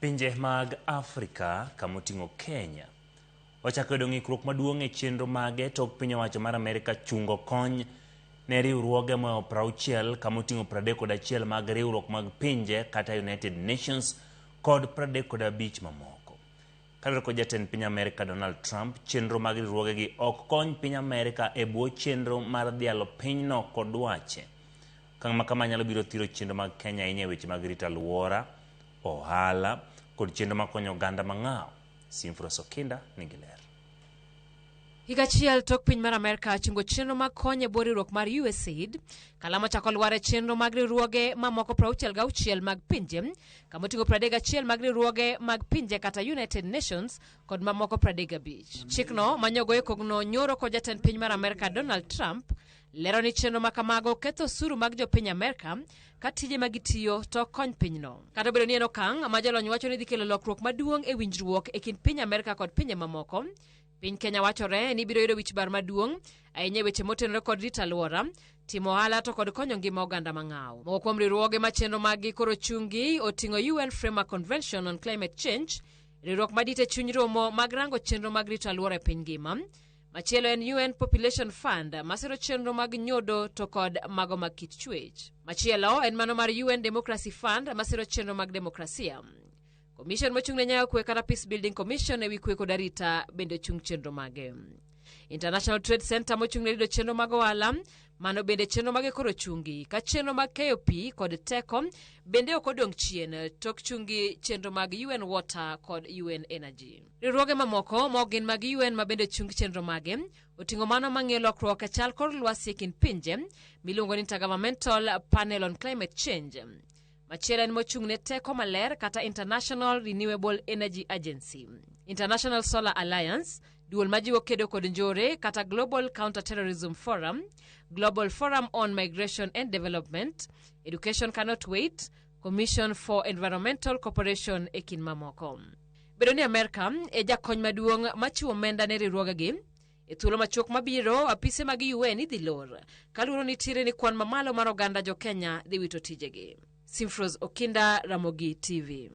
Pinje mag Afrika kamoting'o Kenya ochako yudo ng'ikruok maduong' e chenro mage tok piny owacho mar Amerika chungo kony ne riwruoge mohewo 60 kamoting'o 31 mag riwruok mag pinje kata United Nations kod 35 mamoko. Kaluwore kod jatend piny Amerika Donald Trump, chenro mag riwruogegi ok kony piny Amerika e bwo chenro mar dhialo pinyno kod dwache. Okang' ma kama nyalo biro thiro chenro mag Kenya ahinya e weche mag rito alwora, ohala kod chenro makonyo oganda mang'aw. Simfros Okinda nigi ler. Higa achiel tok piny mar Amerka chungo chenro mag kony e bwo riwruok mar USAID, kalam ochako lwar e chenro mag riwruoge mamoko 66 mag pinje, kamoting'o 31 mag riwruoge mag pinje kata United Nations kod mamoko 35. Chikno manyogo e kogno nyoro kod jatend piny mar Amerka Donald Trump lero ni chenro ma kamago ketho osuru mag jopiny Amerka ka tije ma gitiyo to ok kony pinyno. Kata obedo ni en okang' ma jolony wacho ni dhi kelo lokruok maduong' e winjruok e kind piny Amerka kod pinje mamoko, piny Kenya wachore ni biro yudo wich bar maduong' ahinya e weche motenore kod rito alwora, timo ohala to kod konyo ngima oganda mang'aw. Moko kuom riwruoge ma chenro maggi koro chungi oting'o UN Framework Convention on Climate Change, riwruok madit e chuny romo mag rango chenro mag rito alwora e piny ngima. Machielo en UN Population Fund masiro chenro mag nyodo to kod mago mag kit chwech. Machielo en mano mar UN Democracy Fund masiro chenro mag demokrasia. Commission mochung' ne nyayo kwe kata Peace Building Commission ewi kwe kod arita bende ochung' chenro mage. International Trade Center mochung' ne rido chenro mag ohala, mano bende chenro mage koro chungi, ka chenro mag keyo pi kod teko bende ok odong' chien tok chungi chenro mag UN Water kod UN Energy. Riwruoge mamoko ma ok gin mag UN ma bende chung chenro mage oting'o mano mang'iyo lokruok e chal kor lwasi e kind pinje miluongo ni Intergovernmental Panel on Climate Change. Machielo en mochung' ne teko maler kata International Renewable Energy Agency, International Solar Alliance, duol majiwo kedo kod njore kata Global Counter-Terrorism Forum, Global Forum on Migration and Development, Education Cannot Wait, Commission for Environmental Cooperation e kind mamoko. Bedo ni Amerka e jakony maduong' machiwo omenda ne riwruogegi, e thuolo machuok mabiro apise mag UN idhi lor kaluwore nitiere ni kwan mamalo mar oganda jo Kenya dhi wito tijegi. Simfros Okinda, Ramogi TV.